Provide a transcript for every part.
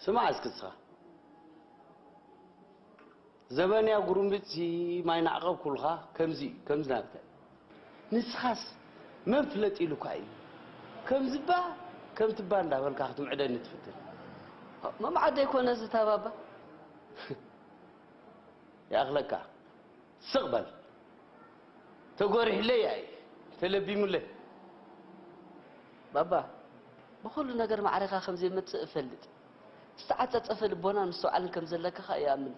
ስማዕ እስኪ ንስኻ። ዘበንያ ጉርምብጭሲ ማይ ናዕቐብ ኩልኻ ከምዚ እዩ፣ ከምዚ ናብታ እዩ። ንስኻስ መን ፍለጥ ኢሉካ እዩ? ከምዚ እባ ከምቲ እባ እንዳበልካ ክትምዕደኒ ትፍትን። መምዓደይ ኮነ እዚ ታባባ። ይኣኽለካ። ስቕ በል። ተጎሪሕለይ ኣይ ተለቢሙለይ። ባባ፣ ብኹሉ ነገር ማዕረኻ ከም ዘይመጽእ እፈልጥ። ዝተዓጸጸፈ ልቦናን ምስትውዓልን ከም ዘለካ ኸኣ ይኣምን።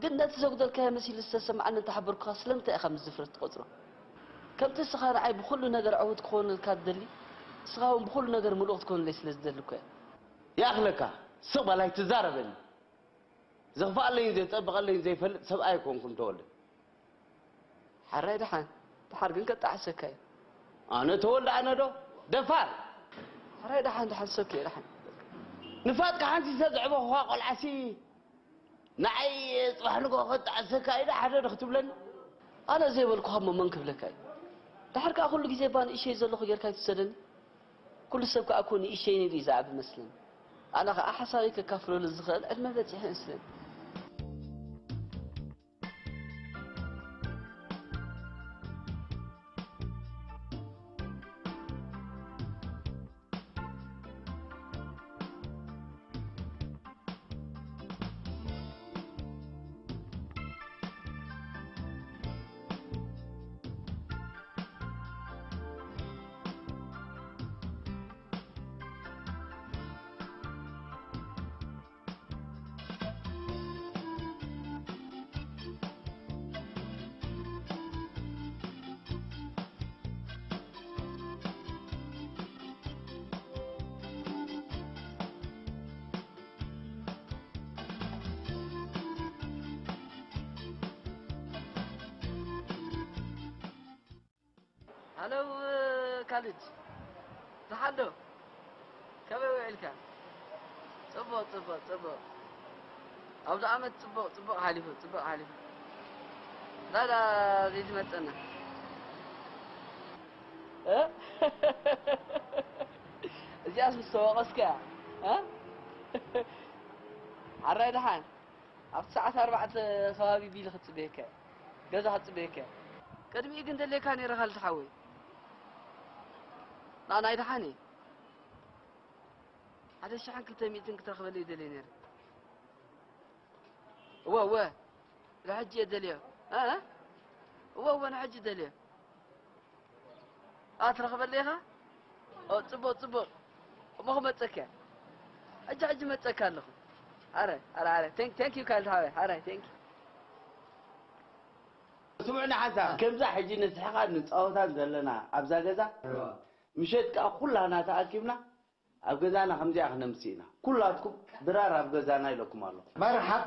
ግን ነቲ ዘጉደልካዮ መሲሉ ዝተሰምዓኒ እንተሓበርኩኻ ስለምንታይ ኢኻ ምስ ድፍረት ትቖጽሮ? ከምቲ ንስኻ ንዓይ ብኹሉ ነገር ዕዉት ክኾነልካ ትደሊ፣ ንስኻ እውን ብኹሉ ነገር ምሉእ ክትኮነለይ ስለ ዝደሊ እኮ እየ። ይኣኽለካ፣ ስቕ በል ኣይትዛረበኒ። ዘኽፍኣለይን ዘየጸብቐለይን ዘይፈልጥ ሰብኣይ ኣይኮንኩን ተወልደ። ሓራይ ደሓን፣ ደሓር ግን ከጣዕሰካ እዩ። ኣነ ተወልደ ኣነ ዶ? ደፋር! ሓራይ ደሓን፣ ደሓን፣ ሰኪ ደሓን። ንፋጥካ ሓንሲሰ ዘዕበኹኻ ቆልዓሲ ንዓይ ጽባሕ ንግሆ ከጣዕሰካ ኢለ ሓደ ዶ ክትብለኒ? ኣነ ዘይበልኩኻ እሞ መን ክብለካ እዩ? ደሓር ከኣ ኩሉ ግዜ እባ ንእሸይ ዘለኹ ጌርካ ኣይትውሰደኒ። ኩሉ ሰብ ከኣ እኮ ንእሸይ ኢሉ እዩ ዝዓቢ መስለኒ። ኣነ ከኣ ሓሳበይ ከካፍለሉ ዝኽእል ዕድመ በጺሐ መስለኒ። ሃለው ካልድ፣ ደሓን ዶ? ከመይ ውዒልካ? ጽቡቕ፣ ጽቡቕ፣ ጽቡቕ። ኣብዚ ዓመት ጽቡቕ፣ ጽቡቕ ሓሊፉ፣ ጽቡቕ ሓሊፉ። ዳዳ ዘይትመጸና። እ? እዚኣስ ምስ ተወቐስካ እያ። እ? ሓራይ ደሓን። ኣብቲ ሰዓት ኣርባዕተ ከባቢ ቢል ክጽበየካ እየ። ገዛ ክጽበየካ እየ። ቅድሚኡ ግን ደልየካ ነይረ ካልድ ሓወይ። ንኣ ናይ ደሓን እየ። ሓደ ሽሕን ክልተ ሚእትን ክትረኽበለይ ደልየ ነይረ። እወ፣ እወ። ንሕጂ እየ ደልዮ። እ? እወ፣ እወ፣ ንሕጂ ደልዮ። ኣ፣ ትረኽበለይ ኢኻ? ኦ፣ ጽቡቕ፣ ጽቡቕ። እሞ ክመጸካ እየ። ሕጂ፣ ሕጂ መጸካ ኣለኹ። ኣረ፣ ኣረ፣ ኣረ። Thank፣ thank you ካልድ ሓወይ። ኣረ፣ thank you። ስምዑኒ ሓንሳብ፣ ከምዛ ሕጂ ንስሕቓን ንጻወታን ዘለና ኣብዛ ገዛ፣ ምሸት ከኣ ኩላና ተኣኪብና ኣብ ገዛና ከምዚኣ ክነምሲ ኢና። ኩላትኩም ድራር ኣብ ገዛና ኢለኩም ኣለኹ። መርሓብ፣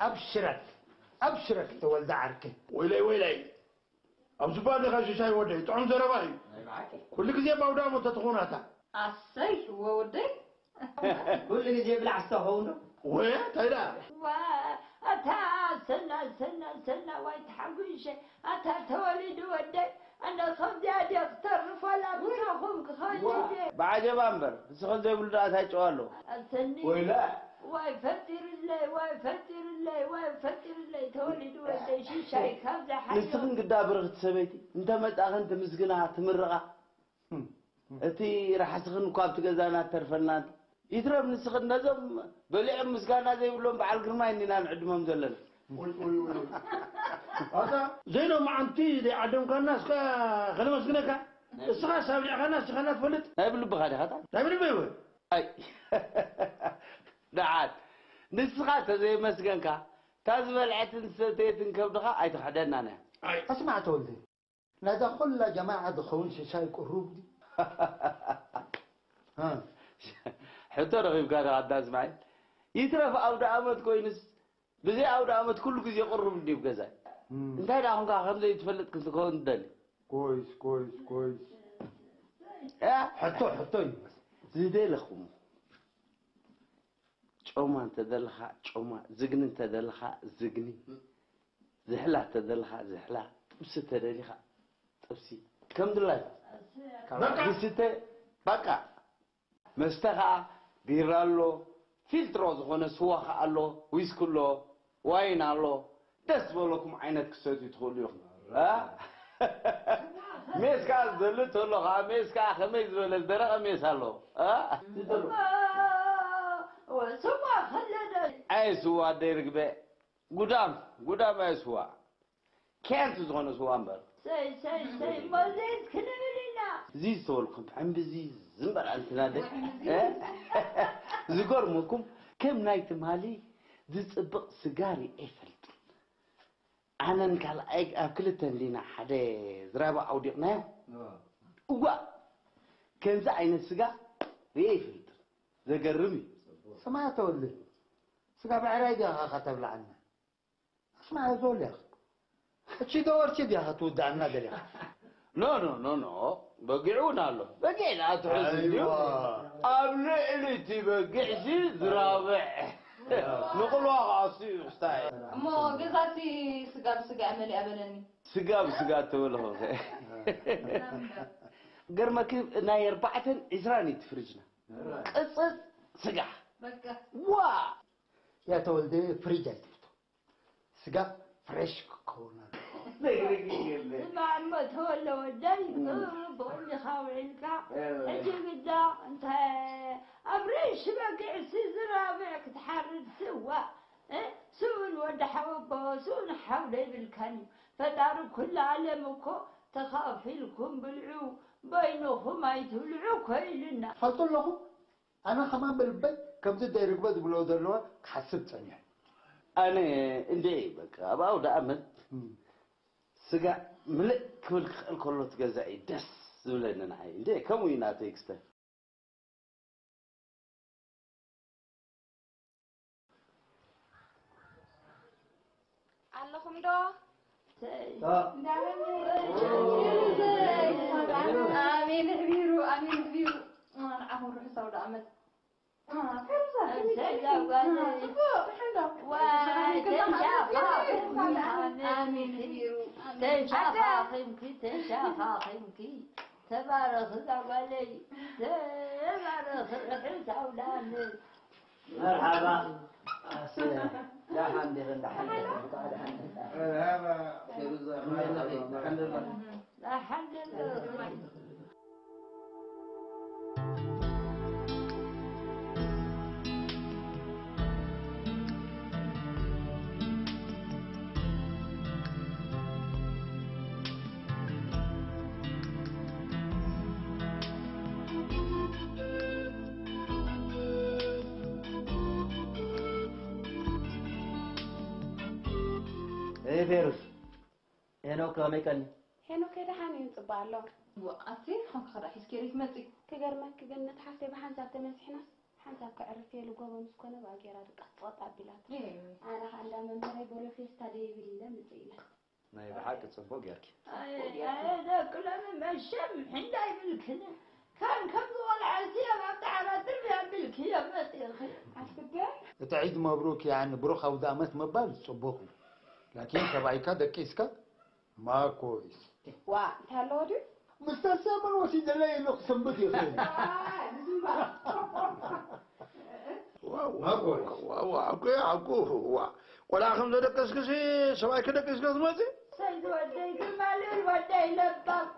ኣብሽረክ፣ ኣብሽረክ ተወልደ ዓርከይ። ወይለይ፣ ወይለይ። ኣብዚ ባኒ ኸሽሻይ ወደይ፣ ጥዑም ዘረባ እዩ። ናይ ብሓቂ። ኩሉ ግዜ ባውዳ ሞ ተትኾናታ። ኣሰይ፣ እወ ወደይ። ኩሉ ግዜ ብላዕ ዝተኸውን ዶ? ወየ፣ እንታይ ደኣ? ዋ፣ ኣታ ሰና፣ ሰና፣ ሰና፣ ዋይ ተሓጒሸ። ኣታ ተወሊዱ ወደይ። ኣነ ከምዚኣ ድየ ክተርፍ ዋላ ምሳኹም ክኸይድ ዋ። እየ። ብዓጀባ እምበር፣ ንስኽን ዘይብሉ ደኣ እንታይ ጨዋ ኣለዎ? ኣሰኒ። ወይለ። ዋይ ፈጢርለይ፣ ዋይ ፈጢርለይ፣ ዋይ ፈጢርለይ። ተወሊዱ ወደይ ሽሻይ ካብዛ ሓዮ። ንስኽን ግዳ ብርኽቲ ሰበይቲ፣ እንተ መጻኽን ትምስግና፣ ትምርቓ። እቲ ራሕስኽን እኳ ኣብቲ ገዛና ትተርፈልና። ይትረፍ ንስኽን ነዞም በሊዖም ምስጋና ዘይብሎም በዓል ግርማይ እኒና ንዕድሞም ዘለና። ውይ፣ ውይ፣ ውይ። ኣታ ዘይሎማዓንቲ ዘይዓደምካና እስካ ከነመስግነካ። እስኻ ሳብ ሊዕኻና እስኻ ትፈልጥ። ናይ ብልብኻ ዲኻ እታ? ናይ ብልበይ ወይ? ኣይ። ደሓን። ንስኻ ተዘይመስገንካ፣ እታ ዝበልዐትን ዝሰተየትን ከብድኻ ኣይትኽሕደናን እያ። ኣይ። ኣስማዕ ተወልደ፣ ነዛ ኩላ ጀማዓ ዝኸውን ሽሻይ ቅሩብ ድዩ? እ። ሕቶ ረኺብካ ዶ ኣዳ እስማዒል? ይትረፍ ኣውደ ኣመት ኮይኑስ፣ ብዘይ ኣውደ ኣመት ኩሉ ግዜ ቅሩብ እንድዩ ኣብ ገዛይ። እም። እንታይ ደኣ ኹንካ ከም ዘይትፈልጥ ክትከውን ትደሊ? ኮይስ፣ ኮይስ፣ ኮይስ። እ? ሕቶ፣ ሕቶ እዩ። ዝደለኹም። ጮማ እንተደለኻ ጮማ፣ ዝግኒ እንተደለኻ ዝግኒ፣ ዝሕላ እንተደለኻ ዝሕላ፣ ጥብሲ እንተደሊኻ ጥብሲ። ከም ድላዩ። በቃ። ዝስተ፣ በቃ። መስተ ኸዓ ቢራ ኣሎ፣ ፊልትሮ ዝኾነ ስዋ ኸዓ ኣሎ፣ ዊስኪ ኣሎ፣ ዋይን ኣሎ። ደስ ዝበለኩም ዓይነት ክሰትዩ ትኽእሉ ኢኹም። እ? ሜስ ከኣ ዝደሊ ተሎ ኸዓ፣ ሜስ ከኣ ከመይ ዝበለ ዝደረቐ ሜስ ኣሎ። እ? ዝደሎ። ስዋ ከለደ። ኣይ ስዋ ኣደይ ርግበ። ጉዳም፣ ጉዳም ኣይ ስዋ። ኬንት ዝኾነ ስዋ እምበር። ሰይ፣ ሰይ፣ ሰይ፣ ሞዜስ ክንብል ኢና። እዚ ዝተበልኩም ብዕምቢ እዚ ዝምበር ኣንትና ደ-፣ እ? ዝገርመኩም፣ ከም ናይ ትማሊ ዝጽብቕ ስጋ ርኤ ኣይፈልጥን። ኣነን ካልኣይ ኣብ ክልተ እንዲና ሓደ ዝራባ ኣውዲቕናዮ። እዋ፣ ከምዚ ዓይነት ስጋ ርኤ ኣይፈልጥን። ዘገርም እዩ። ስማ ተወልደ፣ ስጋ ብዕራይ ዲኻ ከተብልዓና? ስማ ዞል ያኽ። እቺ ዶ ወርቺ ዲኻ ትውዳእና ደሊኻ? ኖ፣ ኖ፣ ኖ፣ ኖ። በጊዕ እውን ኣሎ። በጊዕ ደኣ ትሕዝ እንድዩ። ኣይዋ። ኣብ ልዕሊ እቲ በጊዕሲ ዝራብዕ። ንቕልዋ ከኣ እሱ እዩ ክስታይ። እሞ ገዛቲ ስጋ ብስጋ እያ መሊኣ በለኒ። ስጋ ብስጋ እተበልኹ ኸ? ገርመኪ ናይ ኣርባዕተን ዕስራን እዩ እቲ ፍሪጅና። ቅጽል ስጋ። በቃ። ዋ! ያ ተወልደ ፍሪጅ ኣይትፍቶ። ስጋ ፍሬሽ ክኸውን ኣለዎ። ነግረኪ የለ። ስማዕ እሞ ተወለ ወደይ፣ ብቐሊኻ ውዒልካ። እወ። ሕጂ ግዳ እንታይ ኣብ ርእሲ በጊዕሲ ዝራብዕ ክትሓርድ ስዋ፣ እ? ስኡን ወዲ ሓወቦ፣ ስኡን ሓው ደይብልካን እዩ። ፈጣሪ ኩሉ ዓለም እኮ ተኻፊልኩም ብልዑ፣ በይንኹም ኣይትብልዑ እኮ ኢሉና። ፈልጡ ኣለኹ። ኣነ ከማን ብልበይ ከምዚ ደይ ርግበ ዝብሎ ዘለዋ ክሓስብ ጸኒሐ። ኣነ እንዴ በቃ ኣብ ኣውደ ኣመት እም። ስጋ ምልእ ክብል ክኽእል ከሎ ትገዛእ እዩ ደስ ዝብለኒ ንዓይ። እንዴ ከምኡ እዩ ናተይ ክስተ። ኣለኹም ዶ? ኣሜን ህቢሩ፣ ኣሜን ህቢሩ። ንዓኹም ርሑስ ኣውደ ኣመት። ተሻኻኺምኪ፣ ተሻኻኺምኪ፣ ተባረኺ እዛ ጓለይ፣ ተባረኺ፣ ርሑስ ኣውደ ኣመት። መርሓባ። ኣሰ-፣ ደሓን ዲኺ? ደሓን ዲኺ? ደሓን ዲኺ? መርሓባ። ፌሩዛ፣ መርሓባ። ደሓን ዲኺ? ደሓን ዲኺ? ኤይ ፌሩዝ፣ ሄኖክ ከመይ ቀኒ? ሄኖክ ደሓን እዩ፣ ይጽበ ኣሎ። ዋ፣ ኣቲ ከም ከኸዳ ሒዝኪ ርኢት መጺ? ክገርመኪ ግን ነቲ ሓፍተይ ብሓንሳብ ተመሲሕናስ ሓንሳብ ከዕርፍ ኢሉ ጎቦ ምስ ኮነ ብኣ ጌራ ድቃስ ጸጥ ኣቢላት። እየ። ኣነ ኸኣ እንዳ መምህረይ በሎ ፌስታ ደይብል ኢለ ምጽእ ኢለ። ናይ ብሓቂ ጽቡቕ ጌርኪ። ኣየ፣ ኣየ፣ ደቂ ሎሚ መሸም ሕንዳይ ብልክን። ከም፣ ከም ዝቖልዓ እዚኦም ኣብ ዳዕራ ድርብያ ኣቢልክዮ መጺእኺ። ኣስገ-? እቲ ዒድ መብሩክ፣ ያኒ ብሩኽ ኣውደ ኣመት ምባል ጽቡቕ እዩ። ላኪን ሰብኣይካ ደቂስካ ማኮይስ። ዋ፣ እንታይ ኣለዎ ድዩ? ምስ ተሰምን ወሲደለይ ኢሉ ክሰንብት ይኽእል። ዋ፣ ዋ፣ ዋ፣ ዋ፣ ሓቁ፣ ሓቁ፣ ዋ። ቆልዓ ከም ዘደቀስክሲ ሰብኣይ ክደቅስካ ትመጺ? ሰይ ዝወደይ ግርማ ልብል ወደይ ለባም።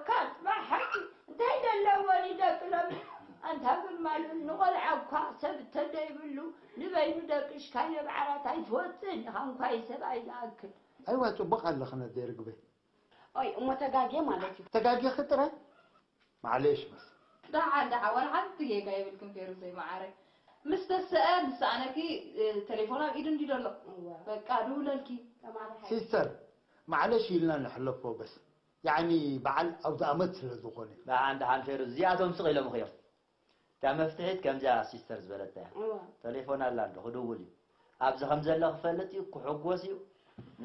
ካት ብሓቂ እንታይ ደለዎ ንደቂ ሎሚ? ኣንታ ግርማ ልብል ንቆልዓ እኳ ሰብ እንተደይብሉ ንበይኑ ደቂስካዮ ብዓራት ኣይትወጽእን ኢኻ፣ እንኳይ ሰብኣይ ዝኣክል። ኣይዋ፣ ጽቡቕ ኣለኽን ኣደይ ርግበይ። ኦይ፣ እሞ ተጋግየ ማለት እዩ። ተጋጊኺ ጥራይ? ማዕሌሽ በስ። ደሓን፣ ደሓን፣ ዋላ ሓንቲ ጌጋ የብልክን ፌሩዘይ መዓረይ። ምስ ተስአ፣ ምስ ሰኣነኪ፣ እ፣ ቴሌፎን ኣብ ኢዱ እንዲ ደሎ። እወ። በቃ፣ ድውለልኪ። ተማሪ ሓይሊ። ሲስተር፣ ማዕሌሽ ኢልና ንሕለፎ በስ። ያዕኒ፣ በዓል ኣውደ ኣመት ስለ ዝኾነ። ደሓን፣ ደሓን ፌሩዝ፣ እዚኣቶም ስቕ ኢሎምኺ እዮም። እታ መፍትሒት ከምዚኣ ሲስተር ዝበለታ እያ። እዋ። ቴሌፎን ኣላ እንዶ ክድውል እዩ። ኣብዚ ከም ዘሎ ክፈልጥ እዩ፣ ክሕጎስ እዩ።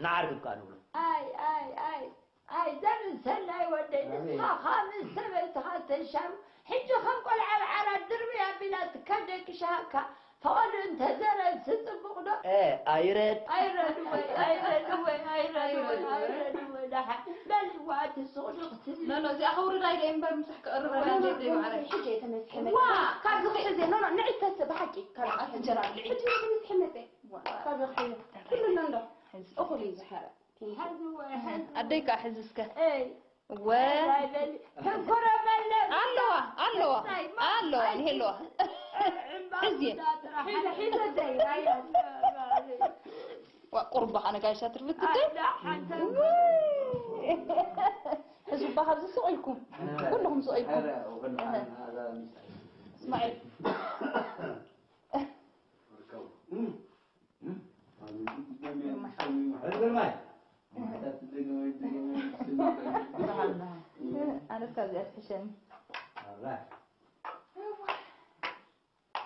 ንዓርግብ ከኣ ንብሎ። ኣይ፣ ኣይ፣ ኣይ፣ ኣይ፣ ዘርኢ ሰናይ ወደይ፣ ኣሜን። ንስኻ ኸኣ ምስ ሰበይትኻ ተሻሩ። ሕጂ ከም ቆልዓ ኣብ ዓራት ድርብይ ኣቢላ ትካደቅሻካ። ፈቐዱ እንተ ዘረድሲ ጽቡቕ ዶ? ኤ፣ ኣይረድ። ኣይረድ ወይ፣ ኣይረድ ወይ፣ ኣይረድ ወይ፣ ኣይረድ ወይ፣ ደሓን። በልዋ እቲ ሱቕ ዶ ክትብል? ኖ፣ ኖ፣ እዚኣ ከውርዳ ኢለ እምበር ምሳሕ ክቕርበላ እዋ፣ ዘይብለይ ማዕረ። ሕጂ እየ ተመሲሐ ዋ! መሲሐ። ካብዚ ክሕዜ፣ ኖ፣ ኖ፣ ንዒ ተስ-፣ ብሓቂ። ካልኣት እንጀራ ብልዒ። ሕጂ ንስምስ ሕመተ። ዋ። ካብ ይኽሕዮ። ኩሉ ኣሎ እንዶ። ሕዚ። እኹል እዩ ዝሓረ። ኣደይ ከኣ ሕዚ እስከ። እይ። ወ። ሕንኮረ በለ። ኣለዋ፣ ኣለዋ፣ እንታይ? ኣለዋ፣ ሕዚ። ሒዘ፣ ሒዘ ደይ፣ ኣያ። ዋ፣ ቁሩብ በኻ ነጋይሻ ትርፍት ትደይ? ኣላ፣ ሓንተ። ውይ። ሕዝባ ካብዚ ስቕ ኢልኩም። ኩልኹም ስቕ ኢልኩም። ኧረ፣ ወላሂ፣ እህ። ኣዛ ሚስጥር። እስማዒል። ርከቡ። እም፣ እም። ኣነስ ካብዚኣ ትሕሸኒ። ኣላ።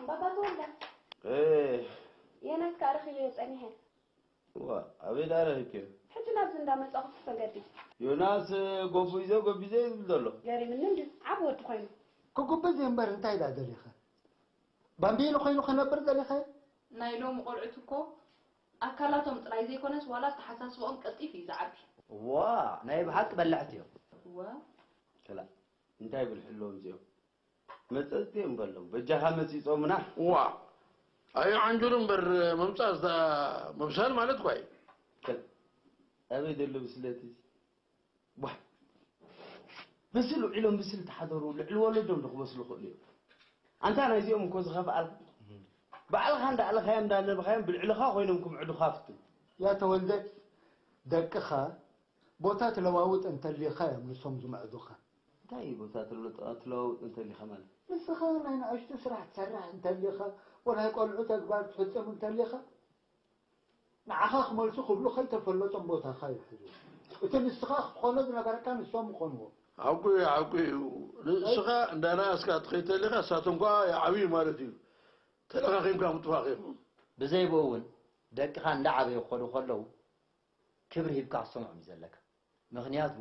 ባባ ተወልደ። እ። የናስ ከኣ ረኺበዮ ጸኒሐ። ዋ፣ ኣበይ ደኣ ረኺብክዮ? ሕጂ ናብዚ እንዳመጻኹ ተሰገዲ። ዮናስ፣ ጎቢዘ፣ ጎቢዘ እዩ ዝብል ዘሎ። ገሪምኒ እንድዩ፣ ዓቢ ወዲ ኮይኑ። ክጉብዝ እዩ እምበር እንታይ ደኣ ደሊኸ? ባምቢሉ ኮይኑ ክነብር ደሊኸ? ናይ ሎሚ ቆልዑት እኮ ኣካላቶም ጥራይ ዘይኮነስ ዋላ ኣተሓሳስባኦም ቀልጢፍ እዩ ዝዓቢ። ዋ፣ ናይ ብሓቂ በላዕቲ እዮም። ዋ። ከላ፣ እንታይ ይብል ሕሎም እዚኦም? መጸጽቲ እዮም በሎም። በጃኻ መጺጾምና። ዋ፣ ኣዮ ዓንጁር እምበር ምምጻእ ዝዳ-፣ ምብሳል ማለት እኳ እዩ። ከላ፣ ኣበይ ዘሎ ብስለት እዚ? ዋ፣ ብስል ውዒሎም ብስል ተሓደሩ፣ ልዕሊ ወለዶም ዶ ክበስሉ ክእሉ እዮም? ኣንታ ናይዚኦም እኮ ዝኸፍኣልካ። ባዕልኻ እንዳኣለኻዮም እንዳነብኻዮም ብልዕልኻ ኮይኖም ክምዕዱኻ ፍትን። ያ ተወልደ፣ ደቅኻ ቦታ ትለዋውጥ እንተሊኻ እዮም ንሶም ዝምዕዱኻ። እንታይ እዩ ቦታ ትለ-፣ ትለዋውጥ እንተሊኻ ማለት? ንስኻ ናይ ንኣሽቱ ስራሕ ትሰርሕ እንተሊኻ፣ ወላ ናይ ቆልዑ ተግባር ትፍጽም እንተሊኻ፣ ንዓኻ ክመልሱ ክብሉ ከይተፈለጦም ቦታኻ ይሕዙ። እቲ ንስኻ ክትኾኖ ዝነበረካ ንሶም ይኾንዎ። ሓቁ እዩ፣ ሓቁ እዩ። ንስኻ እንዳነኣስካ ትኸይድ ተሊኻ፣ ንሳቶም ከኣ ይዓብዩ ማለት እዩ። ተለኻኺምካ ምጥፋእ ኢኹም። ብዘይ ብኡ እውን ደቅኻ እንዳዓበዩ ክኸዱ ከለዉ ክብሪ ሂብካ ክትሰምዖም እዩ ዘለካ። ምኽንያቱ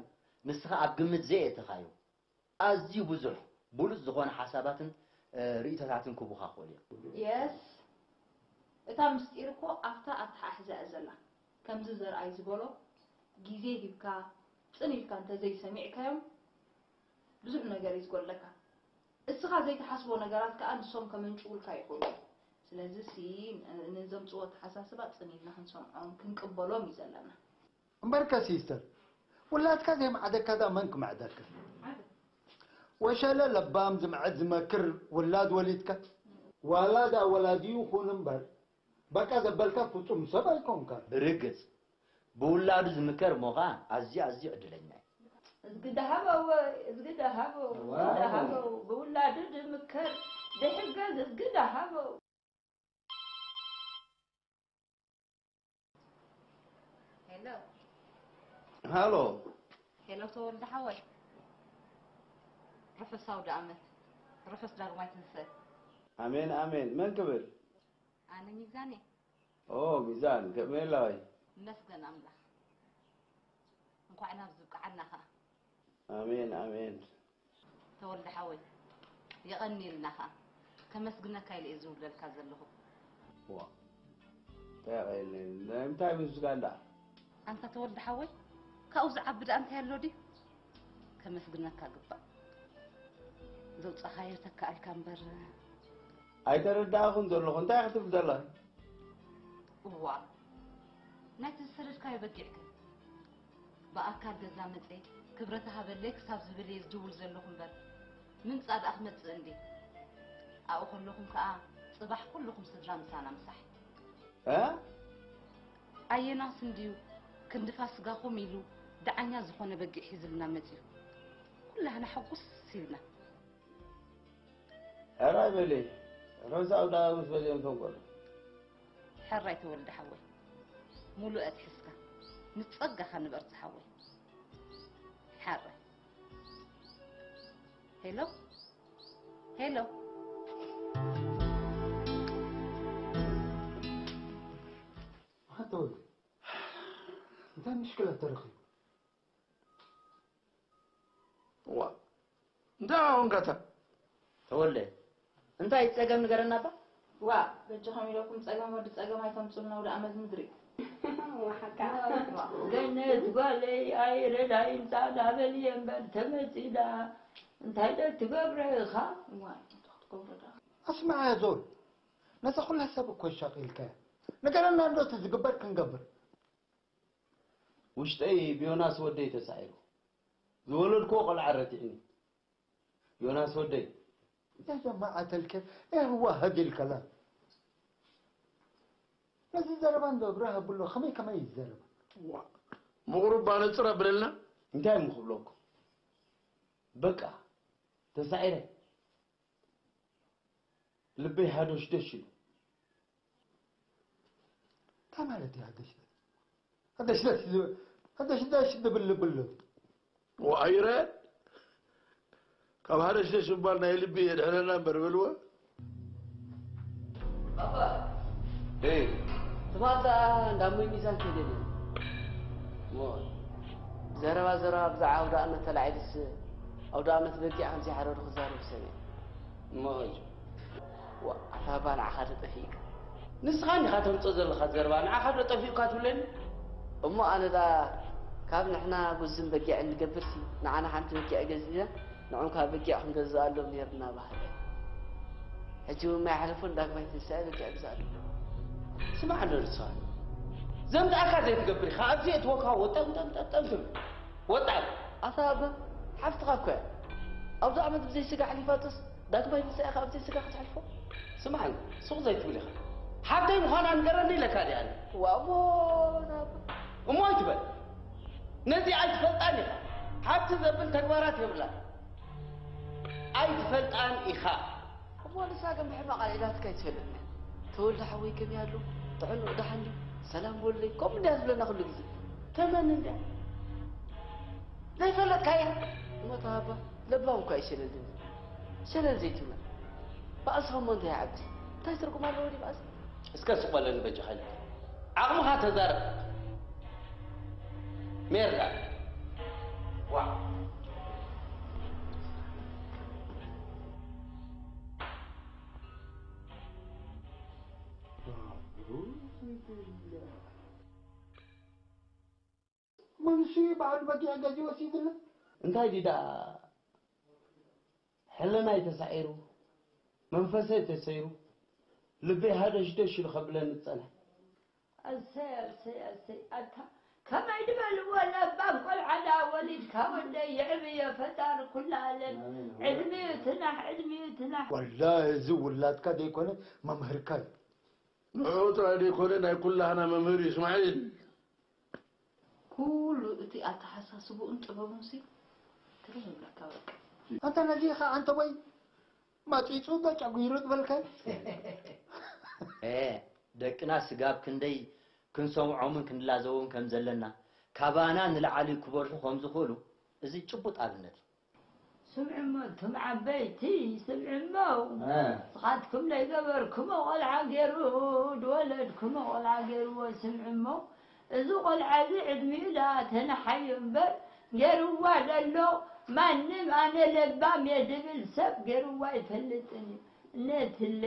ንስኻ ኣብ ግምት ዘየእተኻዮ ኣዝዩ ብዙሕ ብሉጽ ዝኾነ ሓሳባትን፣ እ፣ ርእይቶታትን ክህቡኻ ክኽእሉ እዮም። የስ፣ እታ ምስጢር እኮ ኣብታ ኣተሓሕዛ እያ ዘላ። ከምዚ ዘርኣይ ዝበሎ፣ ግዜ ሂብካ፣ ጽን ኢልካ እንተዘይሰሚዕካዮም፣ ብዙሕ ነገር እዩ ዝጎድለካ። እስኻ ዘይትሓስቦ ነገራት ከኣ ንሶም ከመንጭዉልካ ይኽእሉ እዮም። ስለዚ ሲ፣ ን-፣ ንዘምጽዎ ኣተሓሳስባ ጽን ኢልና ክንሰምዖም፣ ክንቅበሎም እዩ ዘለና። እምበርከ ሲስተር፣ ውላድካ ዘይመዓደካ ደኣ መን ክመዕደካ? ወሸለ ለባም ዝምዕድ ዝመክር ውላድ ወሊድካ? ዋላ ደኣ ወላዲ ይኹን እምበር፣ በቃ ዘበልካ ፍጹም ሰብ ኣይኮንካን። ብርግጽ፣ ብውላዱ ዝምከር እሞ ኸኣ ኣዝዩ፣ ኣዝዩ ዕድለኛ እዩ። እዝጊ ደሃበው፣ እዝጊ ደሃበው፣ እዝጊ ዋው። ደሃበው፣ ብውላዱ ዝምከር፣ ዝሕገዝ እዝጊ ደሃበው። ሄሎ። ሃሎ። ሄሎ ተወልደ ሓወይ። ርሑስ ኣውደ ኣመት። ርሑስ ዳግማይ ትንሳኤ። ኣሜን፣ ኣሜን። መን ክብል? ኣነ ሚዛን እየ። ኦ፣ ሚዛን፣ ከመይ ኣለዋይ? ይመስገን ኣምላኽ። እንኳዕ ናብዚ ብቅዓና ኸኣ። ኣሜን፣ ኣሜን። ተወልደ ሓወይ፣ የቐንየልና ኸኣ። ከመስግነካ ኢለ እየ ዝውለልካ ዘለኹ። ዋ፣ እንታይ የቐንየልና? ንምንታይ ምስጋን ደኣ? ኣንታ ተወልደ ሓወይ፣ ካብኡ ዝዓቢ ደኣ እንታይ ኣሎ ድዩ? ከመስግነካ ግባእ። ዘውጻኻዮ ተካኣልካ እምበር። ኣይተረዳእኹን ዘለኹ፣ እንታይ ክትብል ዘለኺ? እዋ፣ ናይቲ ዝሰደድካዮ በጊዕከ? ብኣካል ገዛ መጸ ክብረት ሃበለይ ክሳብ ዝብል እየ ዝድውል ዘለኹ እምበር፣ ምምጻእ ደኣ ክመጽእ እንዴ? ኣብኡ ከለኹም ከኣ ጽባሕ ኩልኹም ስድራ ምሳና ምሳሕ። እ? ኣየናስ እንድዩ ክንዲ ፋስጋኹም ኢሉ ደዓኛ ዝኾነ በጊዕ ሒዝልና መጺኡ። ኩላህና ሕጉስ ኢልና። ሕራይ በሊ፣ ርሑስ ኣውደ ዓመት በልዮም እቶም ቆልዑ። ሕራይ ተወልደ ሓወይ፣ ሙሉእ ኣትሒዝካ ንጸጋኻ ንበር ዝሓወይ። ሕራይ። ሄሎ፣ ሄሎ። ኣታ ተወልደ፣ እንታይ ምሽክላት ተረኺቡ? ዋ፣ እንታይ ኾንካታ? ተወልደ፣ እንታይ ጸገም ንገረና እባ? ዋ፣ በጃኹም ኢለኩም ጸገም ወዲ ጸገም ኣይተምጹልና ወዲ ኣመት ምድሪ። ዋሓካ። ገነት ጓለይ ኣይረዳይን ጻዕዳ በሊ እምበር ተመጺዳ። እንታይ ዶ ትገብረ ኢኻ? ዋ፣ እንታይ ክትገብረ ደኣ? ኣስምዓ ዞን፣ ነዛ ኩላ ሰብ እኮ ሻቒልካያ። ንገረና እንዶ እቲ ዝግበር ክንገብር። ውሽጠይ ብዮናስ ወደይ ተሳዒሩ። ዝወለድክዎ ቆልዓ ረቲዕኒ። ዮናስ ወደይ። يا جماعة الخير، إيه هو هذه الكلام؟ ነዚ ዘረባ እንዶ ብራህ ብሎ ከመይ ከመይ ይዘረባ? ዋ፣ ምቕሩብ ባነጽር ኣብለልና። እንታይ እሞ ክብለኩም? በቃ ተሳዒረ። ልበይ ሃዶሽደሽ ኢሉ። እንታይ ማለት እዩ ሃደሽደሽ? ሃደሽደሽ ዝ-፣ ሃደሽደሽ ዝብል ልብሉ። ወኣይረ ካብ ሃደሽደሽ ምባል ናይ ልቢ የድሕነና እምበር በልዎ። ባባ፣ እይ። ትማል ደኣ እንዳ እሞይ ሚዛን ከይደ ነይረ። እሞ ዘረባ ዘረባ ብዛዕባ ኣውደ ኣመት ተላዒሉስ፣ ኣውደ ኣመት በጊዕ ከም ዘይሓረዱ ክዛረቡ ሰሚዐ። እሞ ዋ፣ ኣታ ኣባ ንዓኻ ዶ ጠፊእካ? ንስኻ እንዲኻ ተምጽኦ ዘለኻ ዘረባ፣ ንዓኻ ዶ ጠፊኡካ ትብለኒ? እሞ ኣነ ደኣ ካብ ንሕና ጉዝን በጊዕን ንገብርሲ፣ ንዓና ሓንቲ በጊዕ ገዚእና፣ ንዖም ከኣ በጊዕ ክንገዝኣሎም ነይርና በሃሊ። ሕጂ እውን ማይ ሓለፎን ዳግማይ ትንሳኤ በጊዕ ግዛእሎም። ስማዕ እንዶ ንስኻ፣ ዘምጻእካ ዘይትገብር ኢኻ፣ ኣብዚ የእትወካ ወጠምጠምጠምጠም ትብል። ወጣ። ኣታ ኣባ፣ ሓፍትኻ እኮ እያ። ኣብዚ ዓመት ብዘይ ስጋ ኣሕሊፋቶስ፣ ዳግማይ ትንሳኤ ከኣ ብዘይ ስጋ ክትሓልፎ? ስማዕ፣ ሱቕ ዘይትብል ኢኻ። ሓብተይ ምዃና ንገረኒ ኢለካ ድየ ኣነ? ዋእ፣ እሞ ኣታ ኣባ። እሞ ኣይትበል። ነዚ ኣይትፈልጣን ኢኻ። ሓንቲ ዘብል ተግባራት የብላን። ኣይትፈልጣን ኢኻ። እሞ ንሳ ግን ብሕማቕ ኣልዒላትካ ኣይትፈልጥን እያ። ተወልደ ሓወይ ከመይ ኣሎ? ጥዕንኡ ደሓን ድዩ? ሰላም በሉለይ። ከምኡ እንድያ ትብለና ኩሉ ግዜ። ተመን እንድያ። ዘይፈለጥካያ? እሞ ተሃባ፣ ለባም እኳ እዩ ሸለል ዝብል። ሸለል ዘይትብላ። ባእስኻ እሞ እንታይ ይዓቢ? እንታይ ትርጉም ኣለዎ ድዩ ባእሲ? እስከ ስቕ በለኒ በጃኻ ኢለካ። ዓቕምኻ ተዛረብ። ሜርዳ። ዋ። መንሱ በዓል በጊዕ ገዚ ወሲድና። እንታይ ድዩ ደኣ ሕልናይ ተሳዒሩ፣ መንፈሰይ ተሰይሩ፣ ልበይ ሃደሽደሽ ኢሉ ከብለኒ ዝጸንሐ። ኣሰይ፣ ኣሰይ፣ ኣሰይ፣ ኣታ ከመይ ድበልዎ ለባም ቆልዓ ደኣ ወሊድካ ወደይ የዕብዮ ፈጣሪ ኩሉ ዓለም። ኣሜን። ዕድሚኡ ትናሕ፣ ዕድሚኡ ትናሕ። ወላሂ እዚ ውላድካ ዘይኮነ መምህርካ እዩ። ንዕኡ ጥራይ ዘይኮነ ናይ ኩላህና መምህር እዩ እስማዒል። ኩሉ እቲ ኣተሓሳስብኡን ጥበቡንሲ ትርም ይብለካ በቃ። ኣንተ ነዚ ኢኻ ኣንተ ወይ ማጺጹ ዶ ጨጒሩ ዝበልካይ? ኤ፣ ደቅና ስጋብ ክንደይ ክንሰምዖምን ክንላዘቦም ከም ዘለና፣ ካባና ንላዕሊ ክበርሑ ከም ዝኽእሉ እዚ ጭቡጥ ኣብነት እዩ። ስምዕሞ፣ እቱም ዓበይቲ፣ ስምዕሞ። እ። ንስኻትኩም ዘይገበርኩሞ ቆልዓ ገይሩ፣ ዝወለድኩሞ ቆልዓ ገይርዎ፣ ስምዕሞ። እዚ ቆልዓ እዚ ዕድሚኡ ደኣ ተነሓዮ እምበር፣ ገይርዋ ዘሎ ማንም ኣነ ለባም እየ ዝብል ሰብ ገይርዋ ኣይፈልጥን እዩ። እነትለ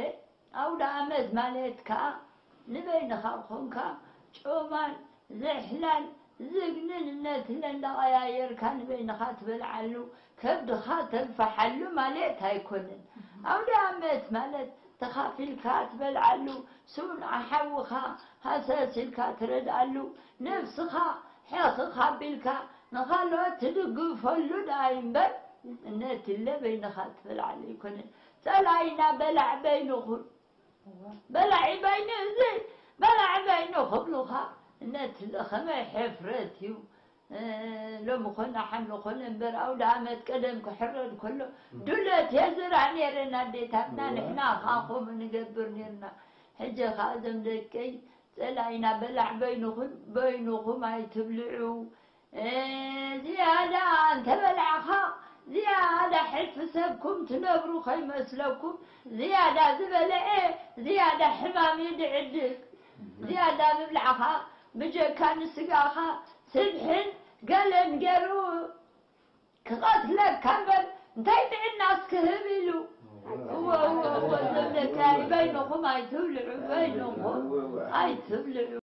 ኣውደ ኣመት ማለት ከኣ ንበይንኻ ኮንካ ጮማን ዝሕላን ዝግንን እነትለ እንዳቐያየርካ ንበይንኻ ትበልዓሉ፣ ከብድኻ ተግፍሓሉ ማለት ኣይኮነን። ኣውደ ኣመት ማለት ተኻፊልካ ትበልዓሉ፣ ስውእ ሓውኻ ሃሰስ ኢልካ ትረድኣሉ፣ ነብስኻ ሕኽኽ ኣቢልካ ንኻልኦት ትድግፈሉ ደኣ እምበር፣ እነትለ በይንኻ ትበልዓሉ ኣይኮነን። ጸላኢና በላዕ በይኑ ኩን። በላዒ በይኑ እዚ በላዒ በይኑ ክብሉኻ፣ እነትለ ከመይ ሕፍረት እዩ። እ፣ ሎሚ ኮነ ሓምሊ ኮነ እምበር ኣውደ ኣመት ቀደም ክሕረድ ከሎ ዱለት የዝራ ነይረን ኣዴታትና፣ ንሕና ኸዓ ከምኡ ንገብር ነይርና። ሕጂ ኸዓ እዞም ደቀይ ጸላኢና በላዕ በይንኹም፣ በይንኹም ኣይትብልዑ። እ፣ ዝያዳ እንተበላዕኻ፣ ዝያዳ ሕልፊ ሰብኩም ትነብሩ ከይመስለኩም፣ ዝያዳ ዝበልዐ፣ ዝያዳ ሕማም እዩ ዝዕድግ። ዝያዳ ምብላዕኻ፣ ብጀካ ንስጋኻ ስብሕን ገለን ገይሩ ክቐትለካ እምበር፣ እንታይ ጥዕናስ ክህብ ኢሉ። እወ፣ እወ፣ እወ፣ እዞም ደቂ በይንኹም ኣይትብልዑ፣ በይንኹም ኣይትብልዑ።